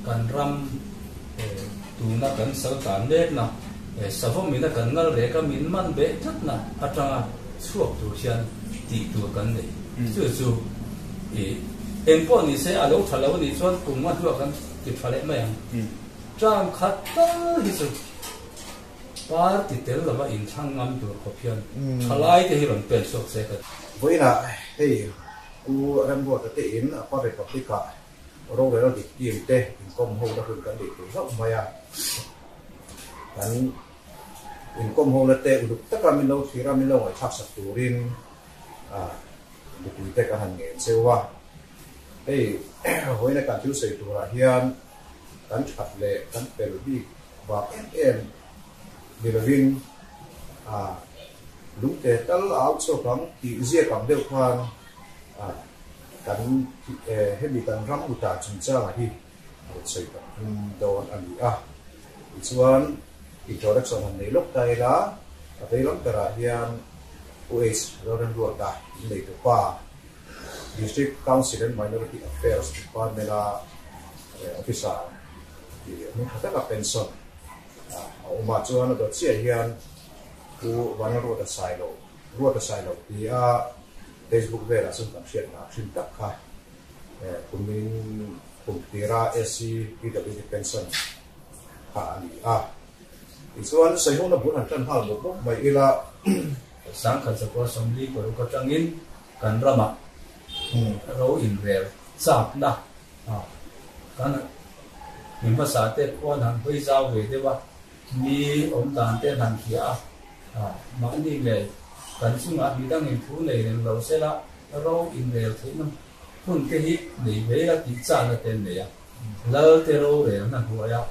Kan ram tuna kan sal tan mekna, savawmina kan ngal reka min man beh tlatna atanga chhuak tur hian tih tur kan nei. Chu chu i eng pawh ni se a lo tha lo anih chuan kum nga hnuah kan ti tha leh mai ang. Term khat tal hi chu party tel lova inthlang ngam tur khawp hian thalai te hi rawn pen chhuak se ka ti. Vawiinah hei Pu Remruata te in Upper Republic-ah Rorel dik team te inkawm ho na hun kan neih tur hlauh mai a, kan inkawm ho na te uluk taka min lo thlir a, min lo ngaihthlak sak turin mipui te kan han ngen cheu a. Hei vawiina kan thil sawi turah hian kan that leh kan pel bik vang em em ni lovin lungte tal a au chhuak ang tih ziak ang deuh khan Kan hemi kan ram uta chungchanga hi rawn sawi tak tum dawn a ni a. Tichuan introduction han nei lawk ta ila, a vei lam berah hian Pu H. Lalremruata in nei tupa, District Council and Minority Affairs Department-a officer tih hming tha taka pension a awm a. Chuan a dawt chiah hian Pu Vanlalruata Sailo, Ruata Sailo tia Facebook velah chuan kan hriat lar thin tak kha kumin kum tira SC PWD pension kha a ni a. Tichuan Saihawna bul han tan nghal mawp mawp mai ila. Sangkhat Zakua Sawmli paruk atangin kan ramah ro inrel chakna kan mi hmasa te khuan han hawi zau ve deuh a, mi awm dan te an han hria a. Mahni ngei kan chungah midangin thu nei reng lo sela ro inrel theihna hun te hi nei ve ila tih chakna te an nei a, Lal te rorelna hnuaia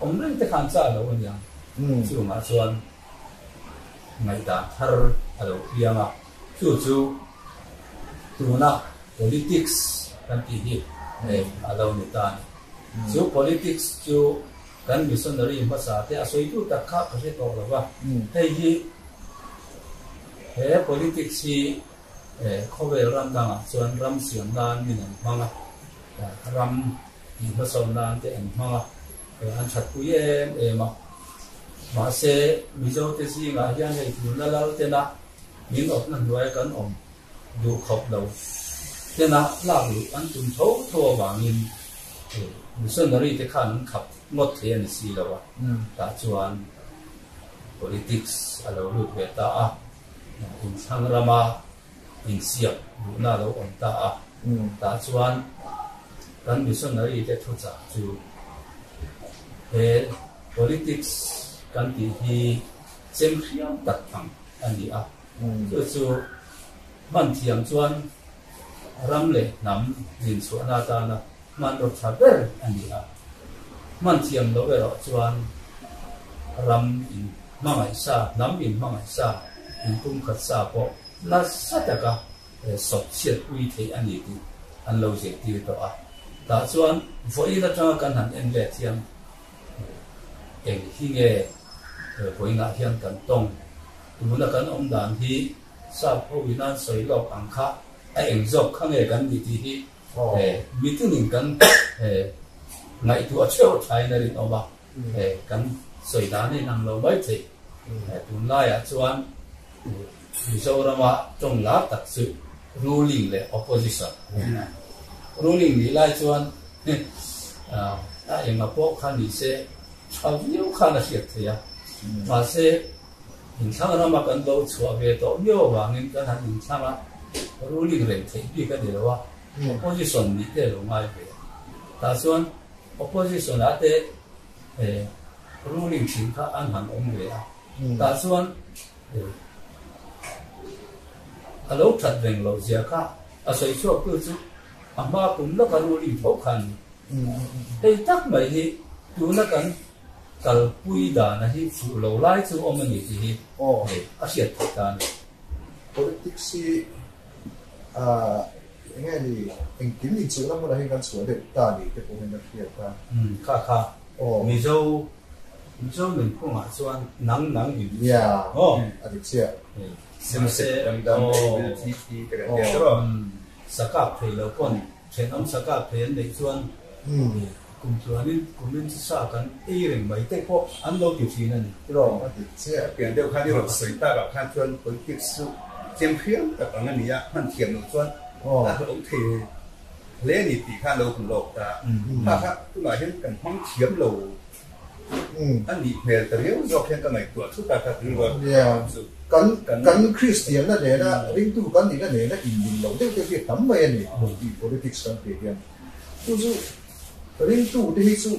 awm reng te khan chak lo a niang. Chungah chuan ngaihdan thar a lo piang a, chu chu tuna politics kan tih hi a lo ni ta a ni. Chu politics chu Kan missionary hmasa te a sawitu tak kha ka hre tawh lo va, hei hi he politics hi khawvel ram dangah chuan ram siam nan min an hmang a, ram inhmasawn nan te an hmang a, an thatpui em em a. Mahse Mizo te zingah hian hei tuna lal tena min awpna hnuaia kan awm duh khawp lo tena lak luh an tum tho tho avangin missionary te khan an khap ngawt thei a ni si lo a, tah chuan politics a lo lut ve ta a, inthlang rama insiam duhna a lo awm ta a, tah chuan kan missionary te thuchah chu he politics kan tih hi chem hriam tak ang a ni a. Chu chu hman thiam chuan ram leh hnam dinchhuahna atana hmanraw tha ber a ni a. Hman thiam loh erawh chuan ram in hmangaih sa, hnam in hmangaih sa, inpumkhat sa pawh nasa taka sawp chhiat pui theih a ni tih an lo zirtir tawh a. Tah chuan vawiin atanga kan han en let hian eng hi nge vawiinah hian kan tawng? Tuna kan awm dan hi sap ho in an sawi lawk ang kha a eng zawk kha nge kan ni tih hi mitinin kan ngaihtuah theuh thain a rinawm a, kan sawi dan a inang lo mai thei. Tunlaiah chuan Mizorama tawng lar tak chu ruling leh opposition a ni a. Ruling nih lai chuan a enga pawh kha ni se tha viau khan a hriat theih a, mahse, Inthlang rama kan lo chhuah ve tawh miau avangin kan han inthlang a, ruling reng theih bik a ni lo a, opposition nih te lo ngai ve. Tah chuan opposition ah te ruling thin kha an han awm ve a, tah chuan a lo that reng loh zia kha a sawi chhuak tu chu a hma kum lawka ruling tho kha a ni. Hei tak mai hi tuna kan Kalpui dana hi fuh lo lai chu awm a ni tih hi hei a hriat theih ta a ni. Politics hi eng nge ni engkim inchuhna hmunah hian kan chhuah deuh ta ni te pawh hian a hriat a. Kha kha Mizo Mizo nunphungah chuan nang nang in Yeah a dik chiah. Mahse aw sakap thei lo pawn thenawm sakap thei an neih chuan. Kum tluanin kumin chu sa kan ei reng mai te pawh an lo ti thin a ni. Rawng a ti che a pian deuh khan i rawn sawi tak ah khan chuan politics chu chem hriam tak ang a ni a, hman thiam loh chuan a hlauh thei hle a ni tih kha a lo hmu lawk ta. Kha kha tunah hian kan hmang thiam lo a nih hmel ta riau zawk hian ka ngaihtuah thut a ka rilru a chu. Kan kan Kristianna nena ringtu kan nihna nena inmin loh deuh deuh hi a tam mai a ni politics kan tih hian. Chu chu ringtute hi chu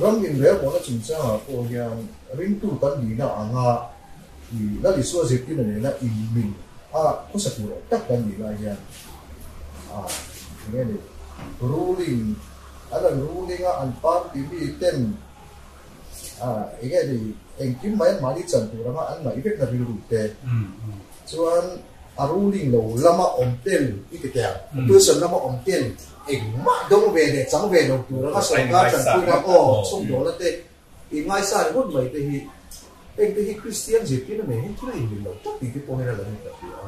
ram inrelbawlna chungchangah pawh hian ringtu kan nihna anga i Lal Isua zirtirna nena inmin a khawsa tur awm tak kan nih lai hian a enge ni ruling an rawn ruling a an party mi ten a enge ni engkim mai an mahni chan tur anga an ngaih vekna rilru te chuan A ruling lo lama awm tel i ti teh ang. Opposition lama awm tel engmah dawng ve leh chang ve lo tur anga sorkar tanpuina aw chhawmdawlna te i ngaisa ringawt mai te hi heng te hi Kristian zirtirna nei hian thil a inmil lo tak tih te pawh hian a lang in ka hria a.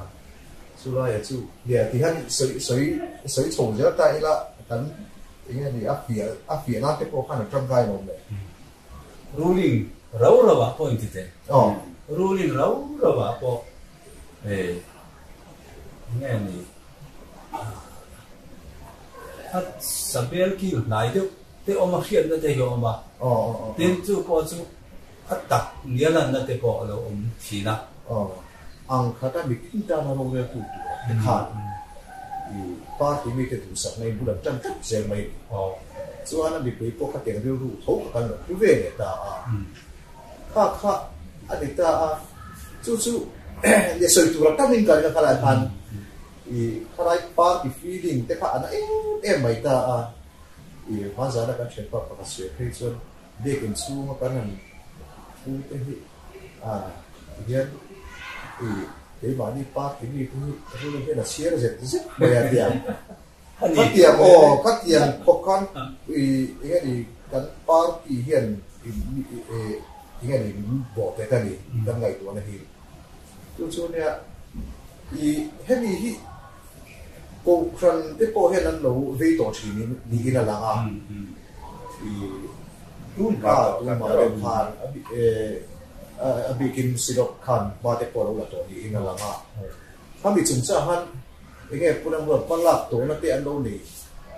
Chulaia chu nia ti hian sawi sawi sawi chho zel ta ila kan eng nge ni a fiah a fiah nan te pawh khan a tangkai lo le. Ruling rau rau ah pawh inti teh. Ruling rau rau ah pawh Hei nge ni a sabel kil hnai deuh te awm a hriatna te hi a awm a, tin chu pawh chu a tak nia lanna te pawh a lo awm thin a. Ang khat a mitin tana rorel tu tur a te khan i party mite duhsakna in bul an tan tlat zel mai a ni. Chuan a mipui pawh kha tiang rilru tho kha kan lo hlu ve leh ta a. Kha kha a ni ta a, chu chu leh sawi tur a tamin ka ring a khalai khan i khalai party feeling te kha a na em em mai ta a, i hmanzana kan thianpa pakhat sawi phei chuan biakin chhunga kan han pu te hi a tihian i keimahni party mi te hi rilru hian a chhiar zet zet mai a tia. Khatiang aw, khatiang khawp khan i enge ni kan party hian i enge ni min bawh pet a ni kan ngaihtuahna hi. Chu chu nia i hemi hi Kohhran te pawh hian an lo vei tawh thin in niin a lang a. I tunhma tunhma deuh khan a bikin Synod khan hma te pawh a lo la tawh niin a lang a. Khami chungchang khan Enge Pu Ramruat hma lak tawhna te an lo nei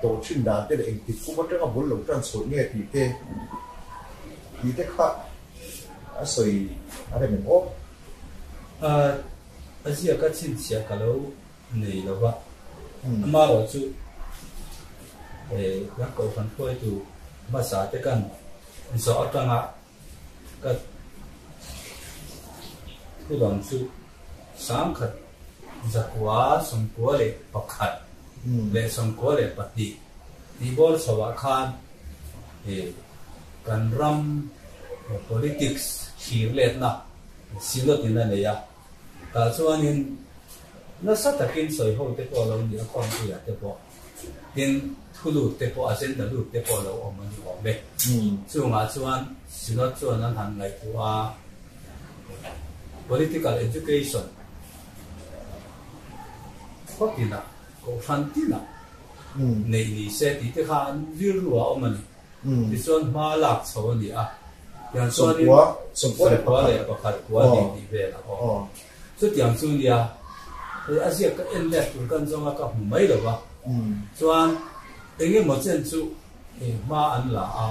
tawh thin dan te leh engtik kum atanga bul lo tan chhuah nge tih te tih te kha a sawi a rem em aw? A ziak a chhinchhiah ka lo nei lo va, amaherawh chu kan kohhran hruaitu hmasa te kan zawh atanga Ka thudang chu 1991 leh 92 tih bawr chhoah khan kan ram politics thlir letna Synod in a nei a, tah chuanin nasa takin sawi ho te pawh a lo ni a, khawmpuiah te pawh. Tin, thu lut te pawh, agenda lut te pawh a lo awm a ni awm e. Chungah chuan Synod chuan an han ngaihtuah a, political education khaw tinah, kohhran tinah neih ni se tih te kha an rilru a awm a ni. Tichuan hma lak chho a ni a, tiang chuanin 91 kua ni tih vel a awm. Chutiang chu nia, hei a ziak ka en let tur kan zawnga ka hmu mai lo va, chuan eng emaw chen chu hei hma an la a,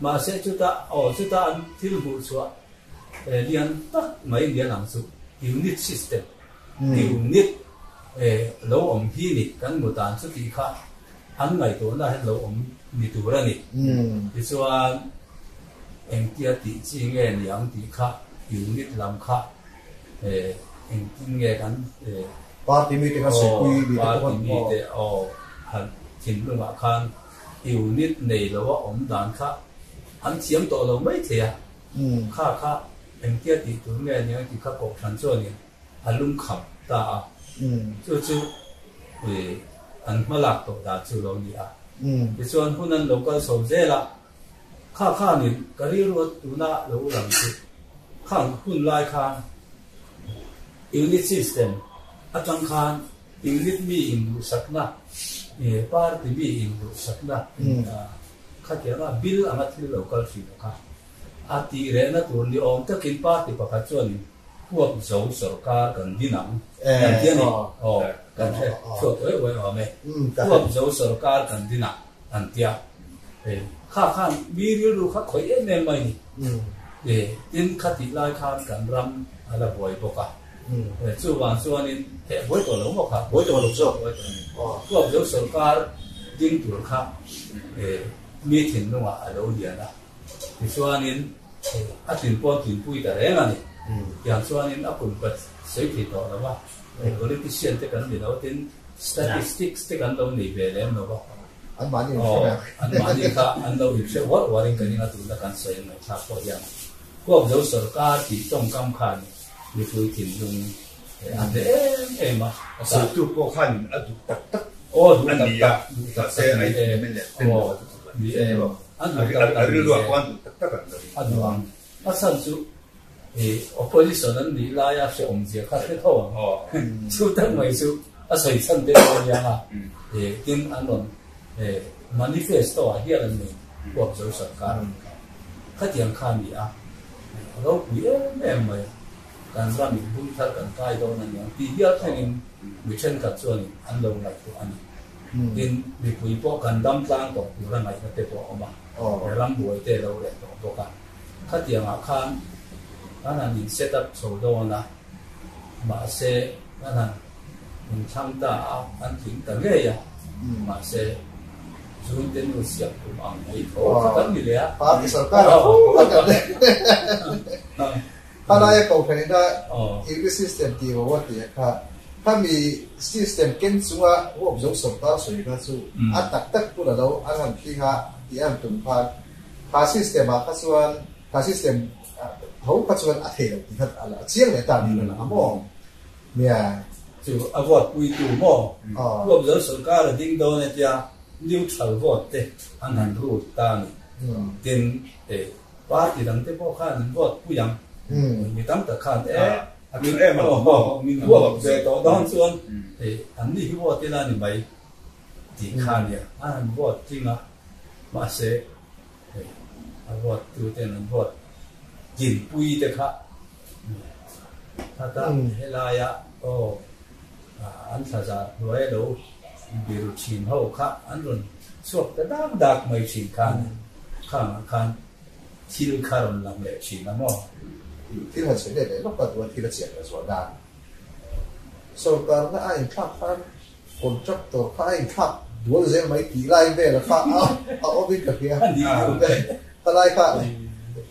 mahse chuta aw chuta an thil hmuh chhuah lian tak mai lian ang chu unit system, unit lo awm hi ni kan hmu dan chu tih kha an ngaihtuahna hian lo awm ni tur a ni. Tichuan engtia tih chi nge ni ang tih kha unit lam kha engtin nge kan Party mite kha sawi pui ni te pawh party mite aw han thinlungah khan unit nei lo a awm dan kha an thiam tawh lo mai thei a, kha kha engtia tih tur nge ni ang tih kha kohhran chuanin a lungkham ta a, chu chu an hma lak tawh dan chu lo ni a. Tichuan hun an lo kal chho zel a, kha khanin ka rilru tuna lo lang chu khang hun lai khan unit system atang khan unit mi induhsakna, party mi induhsakna. Khatianga bill anga thil lo kal thin a kha. A tih rehna tur ni awm takin party pakhat chuanin huap zo sorkar kan din ang kan ti a ni. Aw, kan hre chhuak uai uai awm e. Huap zo sorkar kan din a an ti a. Kha khan mi rilru kha khawih em em mai ni. Tin, khatih lai khan kan ram a la buai bawk a. Chuvang chuanin heh buai tawh lo maw kha? Buai tawh lo zawk. Buai tawh lo. Huap zo sorkar ding tur kha mi thinlungah a lo lian a. Tichuanin a tlin pawn tlinpui ta reng a ni. Tiang chuanin a kum ka sawi thei tawh lo va, politician te kan ni lo, tin statistics te kan lo nei ve lem lo va. Anmahni in hre ang. Anmahni kha an lo inhre uar uarin ka ning a tuna kan sawi ngaihthlak pawh hian. Huap zo sorkar tih tawngkam khan mipui thinlung a hle em em a. A sawitu pawh khan a duh tak tak a ni a, mahse a inhmuh leh pen lo a chu chu ni e. A duh tak tak a rilru ah pawh an duh tak tak an lo ni. A duh ang. A chhan chu opposition an nih laia hrehawm zia kha hre tho ang. Chu tak mai chu a sawi chhan te pawh a nia a. Tin an rawn manifesto ah hian an nei huap zo sarkar an kha. Khatiang kha a ni a. Ropui em em mai. Kan ram in bung thar kan kai dawn a niang tih hial thlengin mi thenkhat chuanin an lo ngaihtuah a ni. Tin, mipui pawh kan dam tlang tawh tura ngaihna te pawh a awm a, ram buai te lo reh tawh bawk a. Khatiangah khan kan han in set up chho dawn a, mahse kan han inthlang ta a, an tling ta ngei a, mahse June te nu siam tum ang mai tho kha kan ni leh a. Party sarkar a fu a kan ni. Khalaia kohhran ina English system tih ro a tih kha, khami system ken chunga huap zo sorkar sawi kha chu a tak tak hun a lo an han tling a tih a han tum khan kha system ah kha chuan kha system tho kha chuan a thei lo tih kha a chiang leh ta niin a lang a maw? Nia. Chu a vote puitu maw? Huap zo sorkar a ding dawn e tia neutral vote te an han rut ta a ni. Tin, Party dang te pawh khan an vote pui ang. Mi tam tak khan e min vote ve tawh dawn chuan an ni hi vote ila ni mai tih kha nia. An han vote tling a, mahse a vote tu ten an vote dinpui te kha khata helaia aw an thlazar hnuai lo biru thin ho kha an rawn chhuak ta dak dak mai thin khan khangah khan thil kha rawn lang leh thin a maw? Thil han sawi leh leh lawk a duan thil a chian leh zual dan. Sorkarna a inthlak khan contractor kha a inthlak dual zel mai tih lai vel kha a awm in ka hria. Khalai kha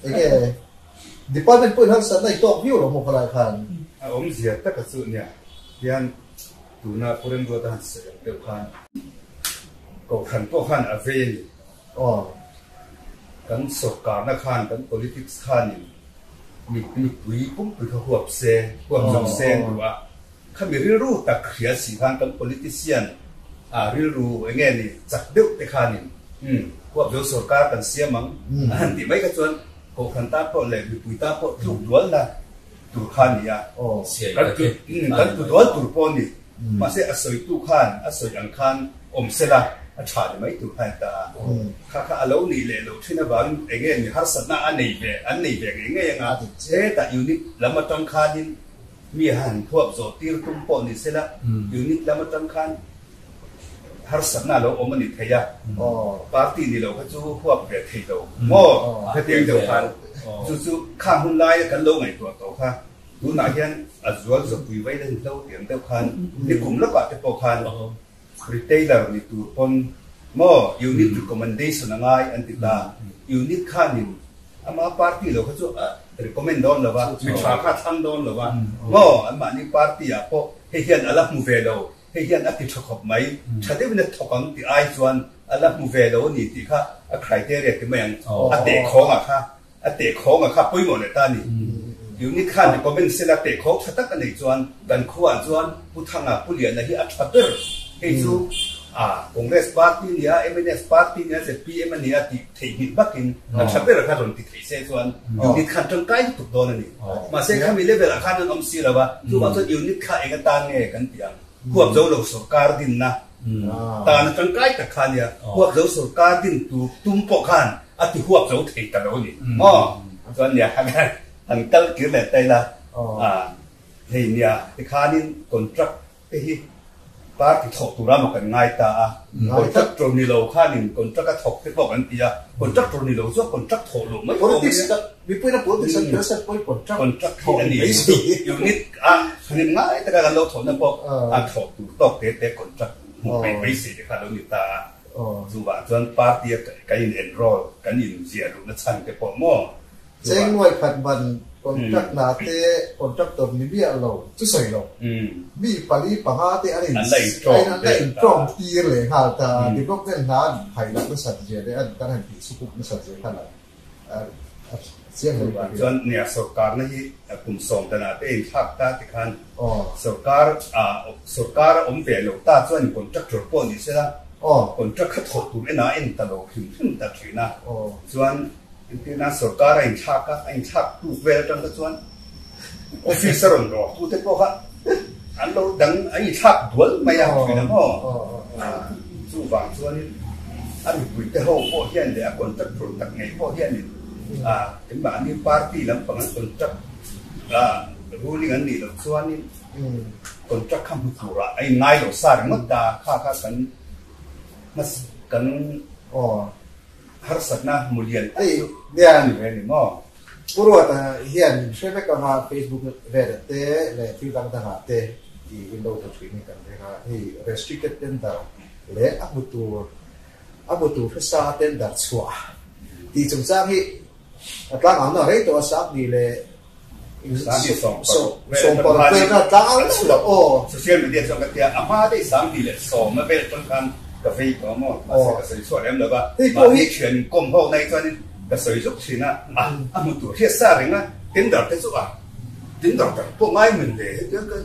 enge Department pawhin harsatna i tawk viau lo maw khalai khan? A awmzia taka chu nia hian tuna Pu Remruata han sawi ang deuh khan Kohhran pawh khan a vei a ni. Aw. Kan sawrkarna khan, kan politics khanin mipui pumpui kha huap se, huap zo se an duh a. Khami rilru tak hria si khan kan politician a rilru eng nge ni chak deuh te khanin umm huap zo sawrkar kan siam ang a han tih mai kha chuan Kohhran tan pawh leh mipui tan pawh tluk dualna tur kha a ni a, kan tu kan tu dual tur pawh a ni. Mahse a sawitu khan a sawi ang khan awm sela a tha ni mai tur kha a ni ta a. Kha kha a lo nih leh loh thin avangin eng nge ni harsatna a nei ve an nei ve ngei ngei anga hetah unit lam atang khanin mi han thuap zawh tir tum pawh ni sela unit lam atang khan harsatna a lo awm a ni thei a, party ni lo kha chu huap ve thei lo maw? Hetiang deuh khan chu chu khang hun laia kan lo ngaihtuah tawh kha tunah hian a zual zawpui vai len hlo tiang deuh khan nikum lawkah te pawh khan retailer ni tur pawn maw unit recommendation a ngai an ti ta, unit khanin ama party lo kha chu a recommend dawn lo va, mi tha kha a thlang dawn lo va maw? Anmahni party ah pawh hei hian a la hmu ve lo. Hei hian a ti tha khawp mai, tha deuhin a thawk ang tih ai chuan a la hmu ve lo a ni tih kha a criteria ti mai ang. A tehkhawngah kha, a tehkhawngah kha pawimawh leh ta a ni. Unit khan recommend sela tehkhawng tha tak a neih chuan kan khuaah chuan Pu Thanga, Pu Liana hi a tha ber. Hei chu a Congress party nia, mnf party nia, zpm a nia tih theihnghilh bakin a tha ber kha rawn ti thei se chuan unit khan tangkai lutuk dawn a ni. Mahse khami level ah khan an awm si lo a, chuvang chuan unit kha eng atan nge kan tih ang? Huap zo lo sorkar dinna Tana tangkai tak kha nia, huap zo sorkar din tur tum pawh khan a ti huap zo thei ta lo a ni maw? Chuan nia han kal kir leh ta ila, hei nia tikhanin contract te hi party thawk tura maw kan ngai ta a, contractor ni lo khanin contract a thawk te pawh kan ti a, contractor ni lo chu a contract thawh loh mai pawh a nia. Mipuina politics an kher sat pawhin contract Contract hi a ni unit a hnim ngai taka kan lo thawhna pawh a thawh tur tawk te te contract hmuh peih beisei te kha a lo ni ta a, chuvang chuan party a kan in enroll kan in ziah luhna chhan te pawh maw Cheng nuai khat ban contract hna te contractor ni miah lo chu sawi lo. Mi pali panga te an in an la in tawng tir leh nghal ta. Development hna an phai loh nasat zia leh an kan han tih chhukuk nasat zia khan a chiang hle mai. Chuan nia sorkarna hi kum sawmtana te in thlak ta ti khan sorkar sorkar a awm ve lo ta chuan contractor pawh ni sela contract kha thawh tur ena en ta lo hrim hrim ta thin a. Chuan Entirna sorkar a inthlak a, a inthlak tuk vel atang kha chuan office a rawn rawk tu te pawh kha an lo dang an inthlak dual mai a thin a maw? Chuvang chuanin a mipui te ho pawh hian leh a contractor tak ngei pawh hianin engmahni party lampang an contract ruling an nih loh chuanin contract kha hmu turah a inngai lo sa ringawt ta kha kha kan kan Harsatna hmu lian tak chu a ni ve ni maw? Pu Ruata hian min hre vek anga Facebook velah te leh thil dang dangah te i in lo hmu thin hi kan ring a, hei restricted tender leh a hmu tur a hmu tur hresa tender chhuah tih chungchang hi a tlangauna rei tawh a Sangni leh Sawmparuk vel kha tlang ang deuh loh aw. Social media chuan ka tia a hma daih 2010 a vel atang khan ka vei tawh maw mahse ka sawi chhuah lem lo va mahni thian inkawm ho na hi chuanin ka sawi zuk thin a a hmu tur hriat sa reng a tender te chu a tender tak pawh ngai min le hetiang ka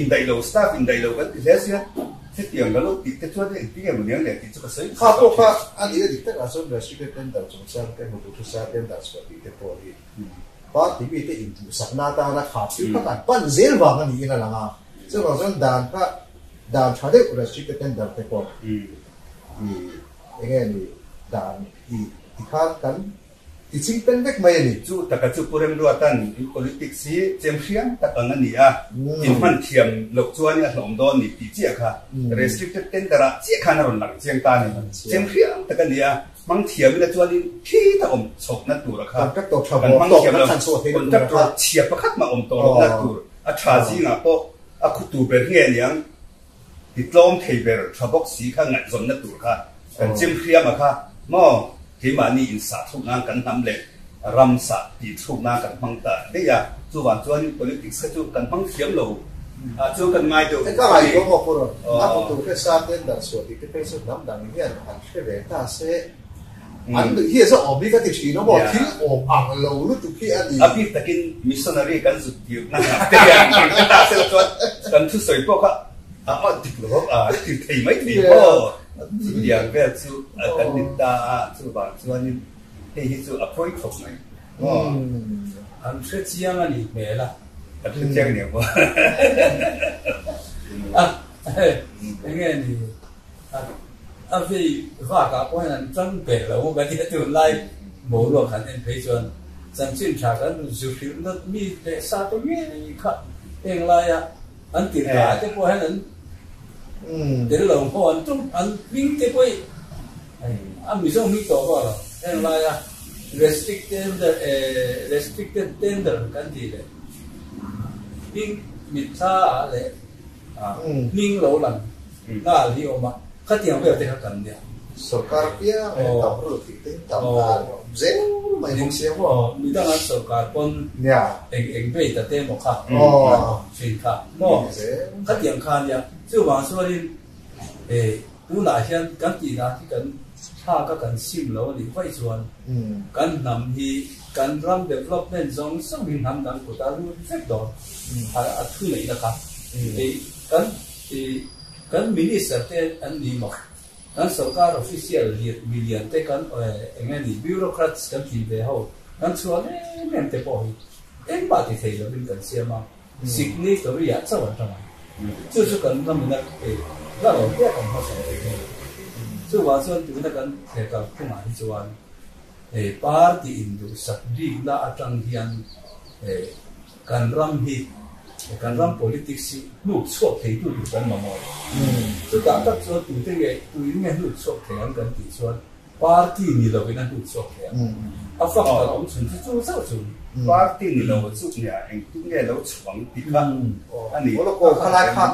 indaih lo staff indaih lo kan ti hle sia hetiang ka lo tih te chuan engtin nge maw niang le tih chu ka sawi Kha pawh kha a nih a dik takah chuan restricted tender chungchang te hmu tur hriat sa tender chhuah tih te pawh hi Party mite intuhsakna atana kha thil kha kan pan zel vang a niin a lang a, chuvang chuan dan kha dan tha deuh restricted tender te pawh i eng nge ni dan i ti khan kan ti ching pen vek mai a ni. Chu taka chu Pu Remruatan in politics hi chem hriam tak ang a ni a, in hman thiam loh chuan a hlawm dawn ni tih chiah kha restricted tender ah chiah khan a rawn lang chiang ta a ni. Chem hriam tak a ni a. Hmang thiam ila chuanin khi ta awm chhawkna tur a kha kan hmang thiam lo. Contractor chhia pakhat mah awm tawh lohna tur a tha zingah pawh a khutu ber nge aniang ti tlawm thei ber tha bawk si kha ngaihzawnna tur kha kan chim hriam a kha maw keimahni insah thluk nan kan hnam leh ram sah tih thluk nan kan hmang ta daih a chuvang chuanin politics kha chu kan hmang thiam lo ah chuan kan ngai deuh Ka ngaihtuah maw Pu Rawn? A hmutu hresa ten dan chhuah tih te phei chu hnam dang hian an hre ve ta se an nuih hi a zawh awm hi ka ti thin a maw thil awm ang lo lutuk hi a ni. A bik takin missionary kan zut tirhna hnam te hian an hre ta se la chuan kan thusawi pawh kha a a dik lo a ti thei mai thei maw chutiang vel chu kan ni ta a chuvang chuanin hei hi chu a pawi khawp mai maw. An hre chiang a nih hmel a. An hre chiang nia maw. A enge ni A vei vakah pawh hian an tang ber lo maw ka tia tunlai boruak han en phei chuan chanchin tha kan zu hrilh nat mi leh sa te ngei kha heng laia an tirhka te pawh hian an tel lo maw an tum an hming te pawh hi a Mizo hming tawh pawh lo heng laia restricted restricted tender kan tih leh hming mitthla ah leh hming lo lang Nghal hi awm a, khatiang vel te kha kan nia. Sorkar piang leh tam rul tih te hi tam ta a awm zel mai bawk sia maw. Midang an sorkar pawn eng eng vei ta te maw kha thin kha maw khatiang kha nia. Chuvang chuanin tunah hian kan tih dan hi kan thlak a kan sim lo a nih vaih chuan kan hnam hi kan ram development zawng zawng hi hnam dang kut a lut vek dawn a thu neihna kha. Kan I kan minister te an ni maw? Kan sorkar official milian te kan eng nge ni bureaucrats kan tih ve ho kan chhuah em em te pawh hi engmah ti thei lovin kan siam a, signatory ah chauh an tang ang. Chu chu kan ramina la lo te kan hmasa thei a ni. Chuvang chuan tuna kan thekal phungah hi chuan party induhsak bikna atang hian kan ram hi kan ram politics hi hnuk chhuak theitu tur kan mamawh. Chutah tak chuan tute nge tuin nge hnuk chhuak thei ang kan tih chuan Party ni lovin a hnuk chhuak thei ang. A fak kal awm chhun chu chu zauh chu. Party ni lo chu nia engtin nge lo chhuah ang tih kha a ni. Aw aw khalai kha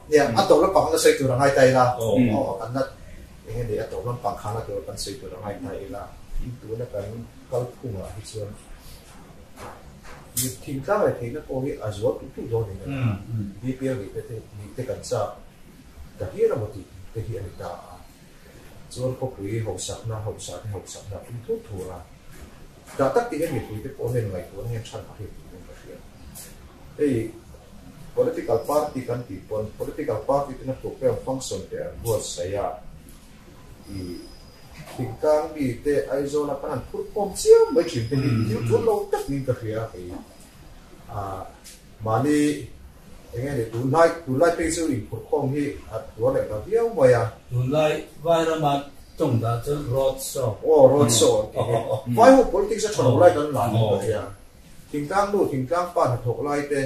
nia a tawp lampang na sawi tur a ngai ta ila aw kan la eng nge a tawp lampang kha la tur kan sawi tur a ngai ta ila tuna kan kalphungah hi chuan thingtlang leh theihna pawh hi a zual tulh tulh dawn in a lang a BPL nih te nih te kan chak ta hial emaw tih te hi a ni ta a. Chuan khawpui hausakna, hausate hausakna a pung thur thur a. Dah tak tih hian mipuite pawh hian ngaihtuahna hian chhan a hriat tih in ka hria. Hei political party kan tih pawn political party tena program function te an buatsaih a, i thingtlang mite Aizawla kan han phur khawm chiam mai thin te hi thil tul lo tak niin ka hria kei. Mahni eng nge ni tunlai tunlai phei chu inphurhkhawm hi a tuar leh ta viau mai a. Tunlai Vairama tawng dah chuan road show. Aw road show an tih hi. Vai ho politics a tha lo lai kan la niin ka hria. Thingtlang nu thingtlang pa hnathawk lai te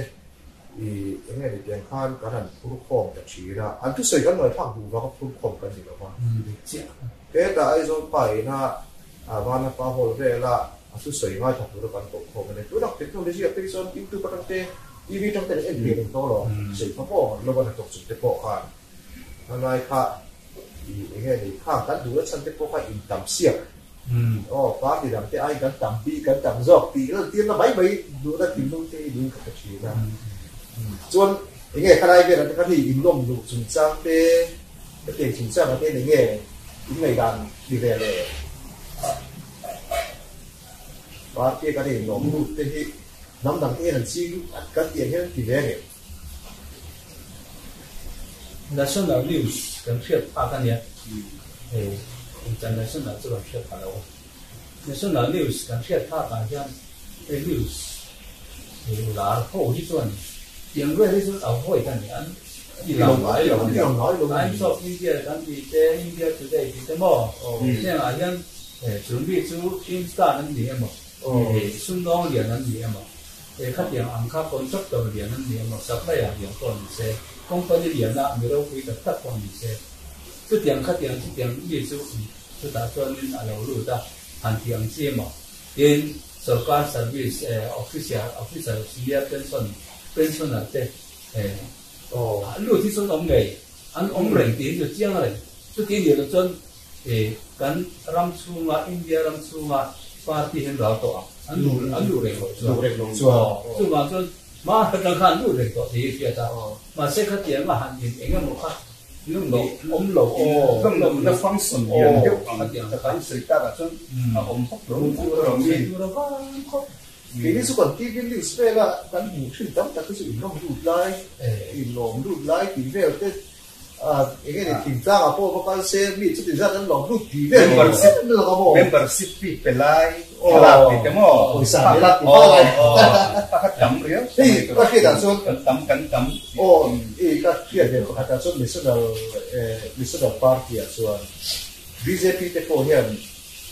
i eng nge ni tiang khan kan han phurkhawm ta thin a. An thusawi kan ngaihthlak duh vanga phurkhawm kan ni lo va. Hetah Aizawl pa ina Vanapa Hall vela a thusawi ngaithla tura kan koh khawm a ni. Tunah technology ah phei chuan YouTube atang te, TV atang te kan en thei reng tawh lo. Sawi hma pawh lo a hnathawk chung te pawh khan hmanlai kha i eng nge ni khang kan duhna chhan te pawh kha in tam siak. Aw party dang te aiin kan tam bik kan tam zawk tih lantirna mai mai duhna thinlung te hi niin ka hre thin a. Chuan eng nge khalai velah te khan hei inlawm luh chungchang te, Hetiang chungchang ah hian enge in ngaihdan ni ve le? Party kan in lawm lut te hi hnam dang te hian an ching kan tih ang hian an ti ve a ngem? National news kan hriat phak a nia, hei international chu kan hriat pha lo a. National news kan hriat phak ah hian hei news lar ho hi chuan tiang vel hi chuan avoid a ni an I lo ngai lo a nia. Times of India kan tih te, India Today tih te maw? Hengah hian chu mi chu film star an ni emaw, sumdawng lian an ni emaw, khatiang ang kha contractor lian an ni emaw, supplier lian pawh ni se, company liana mi ropui tak tak pawh ni se, chutiang khatiang chutiang mi chu chutah chuanin a lo lut a, han tih ang chi emaw. Tin, sorkar service officer, officer senior pension, pensioner te, Lut hi chuan awm ngei, an awm reng tih hi chu chiang reng. Chuti nih loh chuan kan ram chhunga, India ram chhunga party hi an ral tawh ang, an luh an luh reng loh chuan. Chuvang chuan hma atang khan an lut reng tawh tih hi hriat a, mahse khatianga han in eng emaw kha awm lo na function lian deuh ang kan sawi takah chuan a awm bawk lo. Keini chu kan TV news vela kan hmuh thin tam tak hi chu inlawm lut lai, inlawm lut lai tih vel te eng nge ni thingtlangah pawh va kal se mi chuti zat an lawm lut tih vel hi em lawk a maw? Membership fee pe lai, thlalak tih te maw? Pawisa pe lai tih hma lai. Pakhat tam riau. Hei ka hriat ah chuan kan tam kan tam. Aw i ka hriat ve pakhat ah chuan National National Party ah chuan bjp te pawh hian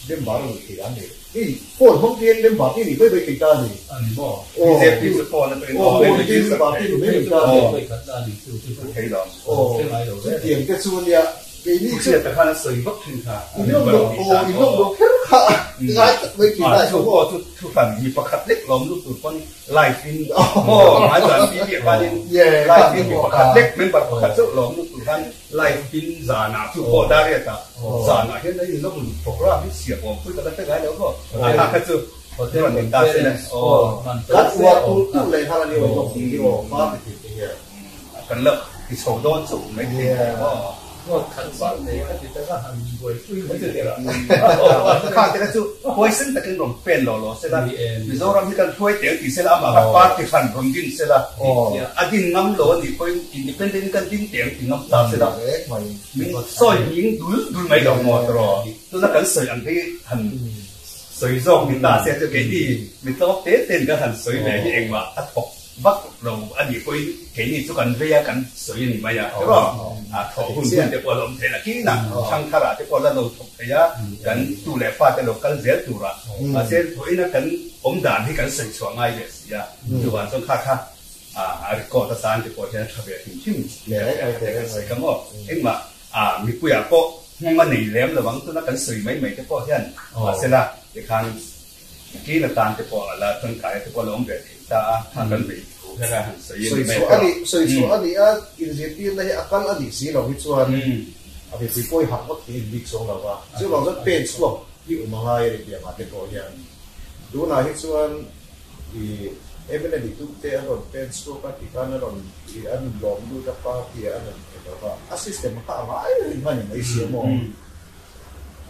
Member a nih theih a ni. Hei phone hmang te hian member te nih mai mai thei ta a ni. A ni maw? BJP chu phone atangin aw phone atangin member te nih mai mai ta a ni. Vawi khat na ni chu chu chu thei lo. Aw chutiang te chu ania keini chu. Hriat khan a sawi vak thin kha. In lawm lo aw in lawm lo kher kha ngai tak mai thin a. Chu pawh chu thu hran mi pakhat lek lawm lut tur pawn live in aw hmai zan TV ah khanin live in mi pakhat lek member pakhat chauh lawm lut tur khan Live in zanah chu pawh Dariat ah zanah hian a inlawm program hi siam awm pui ka la hre ngai lo maw? A kha chu rawn in ta se le aw. Kan uar tur tur leh nghal a ni awm hi aw hma ti thei te hian. Kan la ti chho dawn chauh mai thei te maw? Vote khat chiah nei ka ti taka han buaipui mai chu tirah. Kha te kha chu huaisen takin rawn pen law law se la, Mizoram hi kan hruai teng ti se la, amah kha party hran rawn din se la, a din ngam lo a nih pawhin independent in kan din teng ti ngam ta se la, min sawi hming dul dul mai lo maw tiraw? Tuna kan sawi ang hi han sawi zawk ni ta se chu keini mi tlawm te tein kan han sawi ve hi engmah a thawk. Vak lo a nih pawhin keini chu kan vei a, kan sawi a ni mai a, tiraw? A thawh hun hun te pawh a la awm thei la, kinah thangtharah te pawh la lo thawk thei a, kan tu leh fa te lo kal zel turah. Mahse vawiina kan awm dan hi kan sawi chhuah ngai ve si a, chuvang chuan kha kha a record atan te pawh hian a tha ve hrim hrim kan sawi kha maw? Engmah mipuiah pawh hmang a nei lem lo ang, tuna kan sawi mai mai te pawh hian mahsela tikhan Kin atan te pawh a la tangkai te pawh a la awm ve thei ta a, kha kan vei thu kher a han sawi a ni mai a. Sawi chhuah a nih a, inzirtirna hi a kal a nih si lo hi chuan a mipui pawi harh vak thei bik chuang lo va, chuvang chuan pen chhuak hi awm a ngai a ni tih angah te pawh hian tunah hi chuan i MLA ni tum te an rawn pen chhuak a ti khan a rawn i an lawm lut a party ah an rawn pe lo va, a system kha a ngai reng a ni mai si a maw?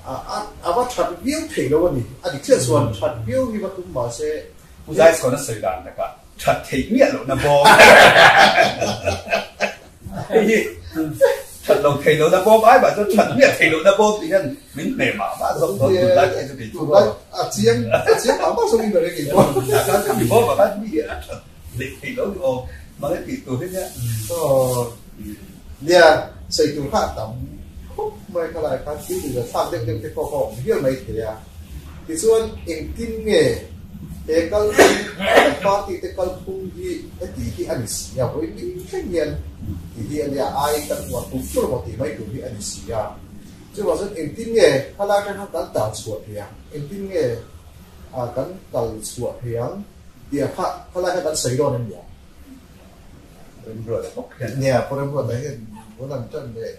A va that viau thei lo a ni. A dik chiah chuan that viau hi va tum mah se. Pu Zaichhawn a sawi dan takah that theih miah lohna bawm hei hi that lo thei lohna bawm ai mah chuan that miah thei lohna bawm tih hian min hmeh mah mah zawk dawn tun lai phei chu kei chu aw. A chiang a chiang mah mah zawk in ka ring kei pawh. A khan khami bawm ah khan mi hi a that leh thei lo ni awm mang e tih tur hi nia. Aw nia sawi tur kha a tam. Khawp mai kha lai khan thil duh thlak deuh deuh te pawh kha a awm hial mai thei a. Tichuan engtin nge he kal kan party te kalphung hi heti hi a ni si a, vawi ling thleng hian ti hi a nia, ai kan uar tum tur maw tih mai tur hi a ni si a. Chuvang chuan engtin nge khalai atang khan kan tal chhuah thei ang, engtin nge kan kal chhuah thei ang tih kha khalai kha kan sawi dawn em ni ang? Remruata bawk hian. Nia, Pu Remruata hian bul an tan leh.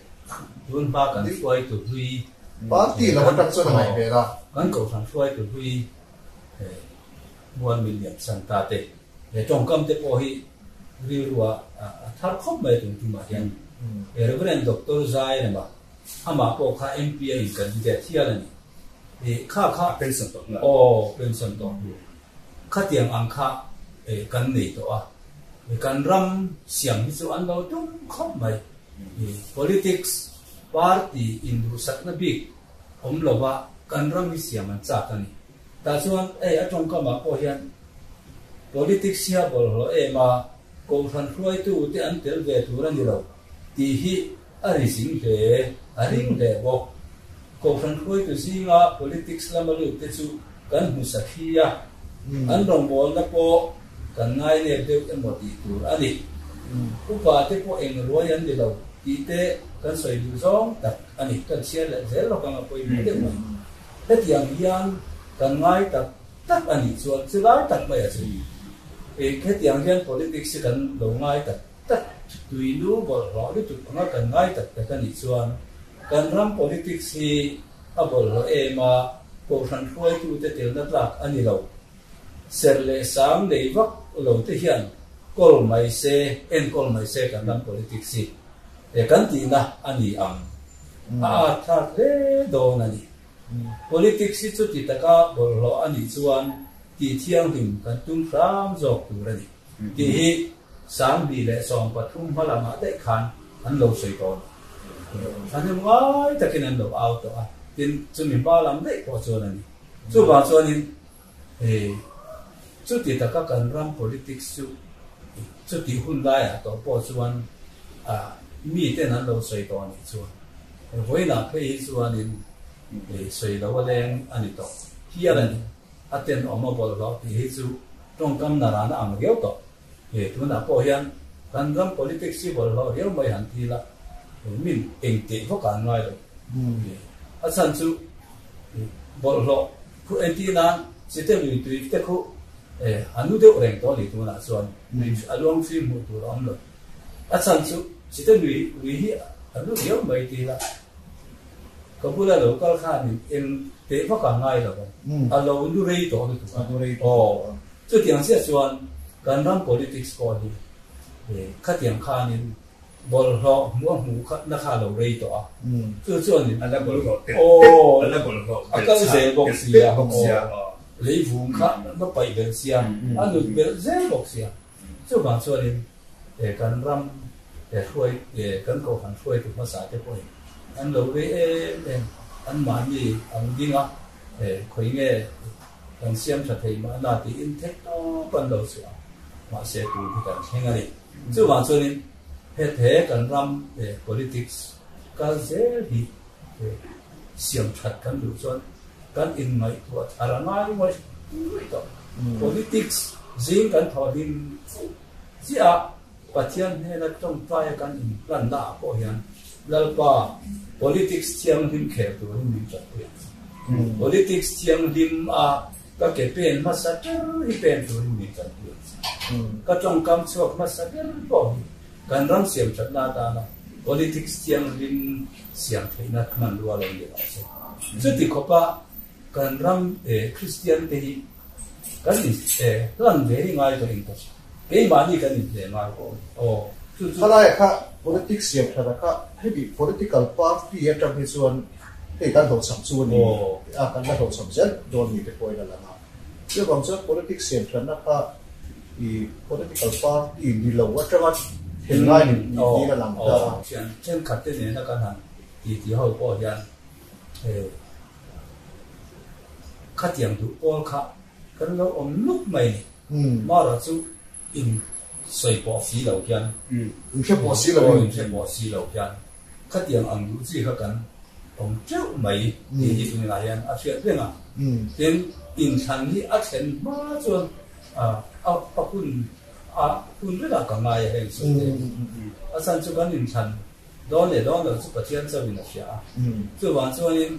Tun hma kan hruaitu hlui. Party lam atang chuan a ngaih hmel a. Kan kohhran hruaitu hlui Mual Millian Santa te he tawngkam te pawh hi rilru a a thar khawp mai tun tumah hian. He Reverend Doctor Zai rema amah pawh kha MP a in candidate hial a ni. Kha kha. Pension tawh hnu. Aw, pension tawh hnu. Khatiang ang kha kan nei tawh a, kan ram siam hi chu an lo tum khawp mai. Politics party induhsakna bik awm lova kan ram hi siam an chak a ni. Tah chuan hei a tawngkamah pawh hian politics hi a bawlhhlawh em a, kohhran hruaitu te an tel ve tur a ni lo tih hi a ri zing hle, a ring hle bawk. Kohhran hruaitu zinga politics lama lut te chu kan hmu sa thli a, an rawngbawlna pawh kan ngai nep deuh emaw tih tur a ni. Upa te pawh eng ruai an ni lo tih te kan sawi duh zawng tak a ni. Kan chhiar leh zel lawk ang a pawimawh deuh mai. Hetiang hian kan ngai tak tak a nih chuan chu lai tak mai a chu. Hetiang hian politics hi kan lo ngai tak tak tui lu bawlhhlawh lutuk anga kan ngai tak tak a nih chuan kan ram politics hi a bawlhhlawh em a, kohhran hruaitute telna tlak a ni lo. Serh leh sang nei vak lo te hian kawl mai se, enkawl mai se kan ram politics hi e kan tihna a ni ang. A at thlak hle dawn a ni. Politics hi chuti taka bawlhhlawh a nih chuan tih thianghlim kan tum hram zawk tur a ni. Tih hi 2013 hma lamah daih khan an lo sawi tawh a ni. Thahnem ngai takin an lo au tawh a, tin chumi hma lam daih pawh chuan a ni. Chuvang chuanin hei chuti taka kan ram politics chu chuti hun laiah tawh pawh chuan miten an lo sawi tawh a nih chuan vawiinah phei hi chuanin sawi lo a leng a ni tawh hial a ni. A tenawm a bawlhhlawh tih hi chu tawngkam narana ang riau tawh. He tunah pawh hian kan ram politics hi bawlhhlawh riau mai han ti la, min eng teh vak an ngai lo. A chhan chu bawlhhlawh khu entir nan chite lui tui te khu a nu deuh reng tawh a ni tunah chuan a luang fim hmuh tur a awm lo. A chhan chu chite lui lui hi a nu riau mai ti la. Ka bula lo kal khanin eng teh vak a ngai lo ang, a lo nu rei tawh lutuk a. Aw, chutiang chiah chuan kan ram politics pawh hi khatiang khanin bawlhhlawh hmuh a hmuh kha na kha a lo rei tawh a, chu chuanin A la bawlhhlawh telh telh, a la bawlhhlawh a kal zel bawk sia, aw, leivung kha na paih belh sia, a nut belh zel bawk sia. Chuvang chuanin kan ram hruai kan kohhran hruaitu hmasa te pawhin an lo vei em em, anmahni ang dinga khawi nge kan siam tha thei mahna tiin theih tawp an lo chhuah a. Mahse tun hi kan thleng a ni. Chuvang chuanin he kan ram politics kal zel hi siam that kan duh chuan kan inngaihtuah thar a ngai ngawih ngawih tawh. Politics zing kan thawh hlim chiah a, Pathian hnena tawngtaia kan inhlanna ah pawh hian Lalpa politics thianghlim khel turin min tanpui ang. Politics thianghlim a ka ke pen hmasa ber hi pen turin min tanpui ang. Ka tawngkam chhuak hmasa ber pawh hi kan ram siam thatna atana politics thianghlim siam theihna hmanrua lo ni rawh se. Chuti khawpa kan ram Kristian te hi kan in hlan ve hi ngai tawh in ka hria. Keimahni kan inhle ngai pawh a ni. Aw, chu chu. Khalaia kha politics siam thara kha hemi political party atang hi chuan hei kan hlawhchham chu a ni a, kan la hlawhchham zel dawn ni te pawhin a lang a. Chuvang chuan politics siam thatna kha i political party ni lo atanga then ngai ni niin a lang ta a. Thian thenkhat te nena kan han titi ho pawh hian khatiang duh pawl kha kan lo awm nuk mai ni. Mara chu in sawi pawh si lo hian. In hre pawh si lo in. In hre pawh si lo hian khatiang ang duh chi kha kan awm teuh mai tih hi tunah hian a hriat reng a. Tin, inthlan hi a thlen hma chuan a hun a hun rengah ka ngai a heng sawi te. A chhan chu kan inthlan dawn leh dawn lo chu Pathian chauhin a hria a. Chuvang chuanin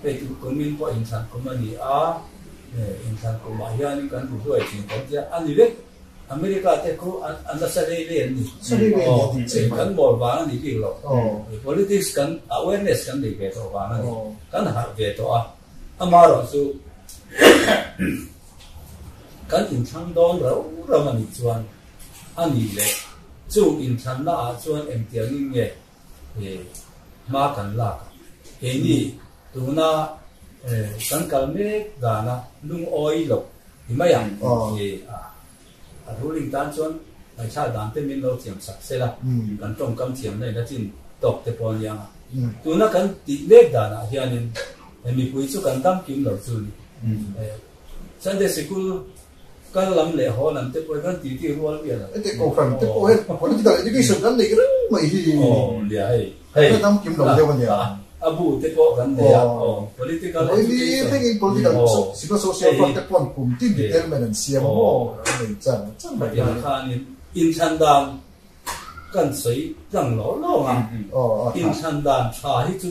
hei chu kumin pawh inthlan kum a ni a, inthlan kumah hianin kan bu hluai thin kan tia a ni vek. America te khu an nasa rei rei an ni. Kan mawl vang a ni bik lo. Politics kan awareness kan nei ve tawh vang a ni. Kan harh ve tawh a. Amaherawh chu kan inthlang dawn rau rau a nih chuan a nih leh chu inthlanna ah chuan engtiangin nge hma kan lak a. Keini tuna kan kal mek dana lungawi loh ti mai ang a ruling tan chuan ngaihthla dan te min lo thiam sak se la, kan tawngkam thiamna in a chin tawk te pawh a ni ang a. Tuna kan tih mek danah hianin mipui chu kan dam kim lo chu ni. Sunday sikul kal lam leh haw lam te pawh hi kan titi rual miah lo. Heti kohhran te pawh hian political education kan neih reng mai hi. Aw lia hei. Hei. Kan dam kim lo deuh a nia. A bu te pawh kan nei a. Aw political education. Hei thlengin political civil social front te paw'n kum tin detailment an siam a maw an nei chan chan mai hi. Hetiang khanin inthlan dan kan sawi tlang lawng lawng a. Inthlan dan tha hi chu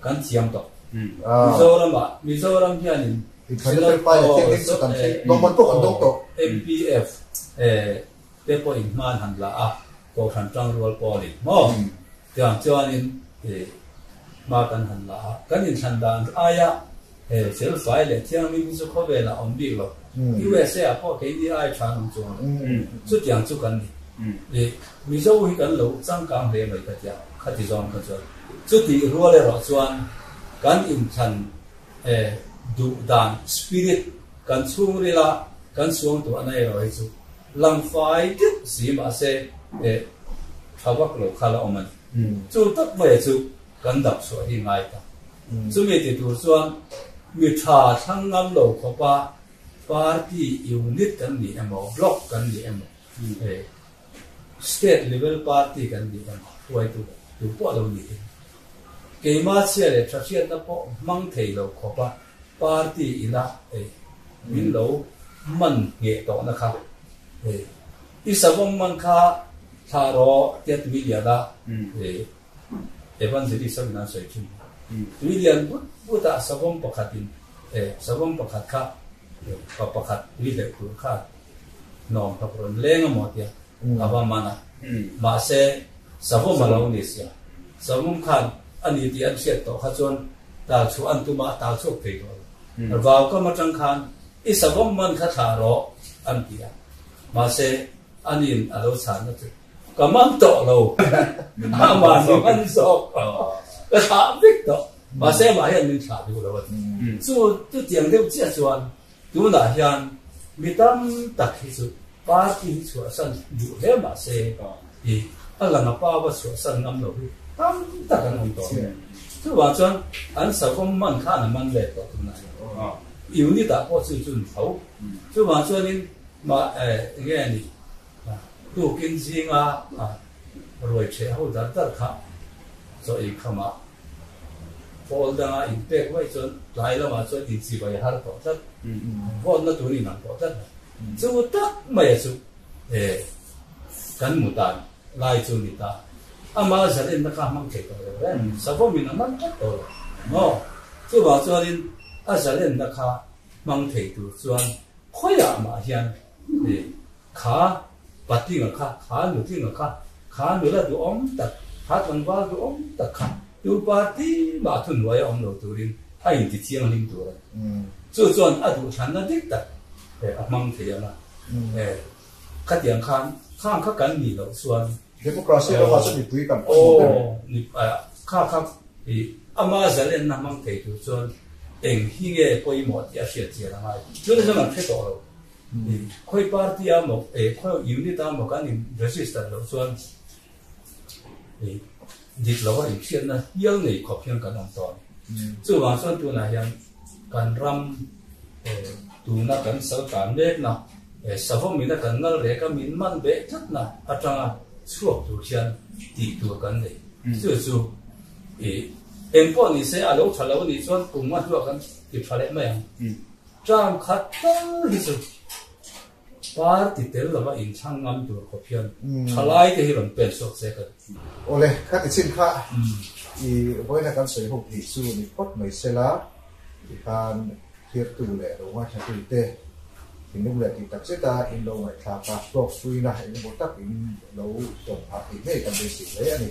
kan thiam tawh. Mizoramah Mizoram hianin MPF te pawhin hman han la a, Kohhran Tangrual pawlin maw? Tiang chuanin hma kan han la a, kan inthlan dan aia felfai leh thianghlim hi chu khawvelah awm bik lo. USA ah pawh keini ai tha an awm chuang lo. Chutiang chu kan ni. Mizo hi kan lo changkang hle mai ka tia, khati zawng kha chuan. Chutih rual erawh chuan kan inthlan duh dan spirit kan chhungril a kan suang tuah na erawh hi chu langfai deuh si mahse tha vak lo kha la awm a ni. Chu tak mai chu kan dap chhuah hi ngai ta. Chumi ti tur chuan mi tha thlang ngam lo khawpa party unit kan ni emaw block kan ni emaw state level party kan ni emaw hruaitu tu pawh lo ni thei. Keimah chhia leh tha hriatna pawh hmang thei lo khawpa party ina hei min lo man ngheh tawhna kha hei i savawm man kha thlah rawh tia tui lian a hei evangelist ho in an sawi thin tui lian but but ah savawm pakhat in savawm pakhat kha pa pakhat tui hleuh tur kha hnawm thawk rawn leng a maw tia a va man a mahse savawm a lo ni sia savawm khan a ni tih an hriat tawh kha chuan tal chhuah an tum a tal chhuak thei tawh lo vau kam atang khan i savawm man kha thlah rawh an ti a mahse anin a lo chhan na chu ka man tawh lo amah ni man zawk ka thlah vek tawh mahse amah hian min thlah duh lo a ti chu chutiang deuh chiah chuan Tunah hian mi tam tak hi chu party hi chhuahsan duh hle mah se i a lang a pa va chhuahsan ngam lo hi tam tak an awm tawh a. Chuvang chuan an savawm man khan a man let tawh tunah hian. Unit ah pawh chu chu an tho. Chuvang chuanin mah enge a nih? Tukin zinga ruai ṭheh ho dar dar kha chaw ei khamah pawl danga inpek vaih chuan tlai lamah chuan inchibai har tawh tlat, vote na tur inang tawh tlat lo. Chu tak maia chu kan mu tan lai chu ni ta. Ama zalenna kha hmang thei tawh lo reng, savawmin a man tlat tawh lo maw? Chuvang chuanin a zalenna kha hmang thei tur chuan khawiah mah hian Kha patlinga kha, kha nutlinga kha, kha nula duhawm tak, kha tlangval duhawm tak kha tu party mah thuhnuai a awm lo turin a inti thianghlim tur a ni. Chu chuan a duhthlanna dik tak a hmang thei ang a. Khatiang khan khang kha kan nih loh chuan. Democracy ramah chuan mipui kan pawimawh ber. Aw, kha kha ama zalenna hmang thei tur chuan eng hi nge pawimawh tih a hriat chian a ngai. Chuna chuan an hre tawh lo. Khawi party a maw eh khawi unit a maw kan in register loh chuan dik lo a inhriatna hial nei khawp hian kan awm tawh a ni. Chuvang chuan tunah hian kan ram tuna kan sal tan mekna savawmina kan ngal rek a min man beh tlatna atanga chhuak tur hian tih tur kan nei. Chu chu engpawh ni se a lo tha lo anih chuan kum a hnuah kan ti tha leh mai ang. Term khat tal hi chu party tel lova inchhang ngam tur khawp hian thalai te hi rawn pen chhuak se ka ti. Awle, kha ti chin kha i vawiina kan sawi ho tih chu ni phawt mai sela, tikhan thirtu leh lo ngaithla te thinlung leh tih tak zeta in lo ngaihthlak a, hlawkpuina engemaw tak in lo tawng phah theih ngei kan beisei hle a ni.